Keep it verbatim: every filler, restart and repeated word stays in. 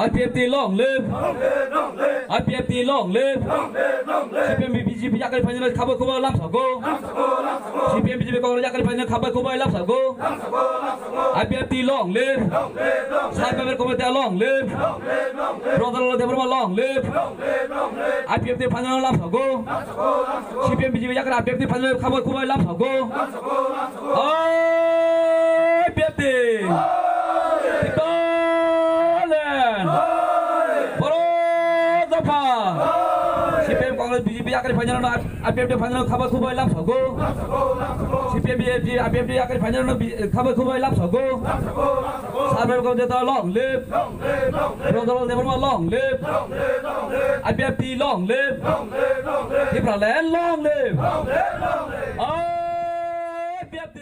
I P F T long live. I P F T long live. C P M B J P yakari phainani khabai khubai lamsao go. C P M B J P Congress yakari phainani khabai khubai lamsao go. I P F T long live. Cyber Committee long live. Brother Debbarma long live. I P F T phainani lamsao go. C P M B J P yakari I P F T phainani khabai khubai lamsao go. Oi, I P F T! Tipaland! Boro Dopha! C P M Congress B J P yakari phainani I P F T phainani khabai khubai lamsao go. C P M B J P I P F T yakari phainani khabai khubai lamsao go. Cyber Committee long live! Brother Debbarma long live! I P F T long live! Tipaland long live! Oi, I P F T!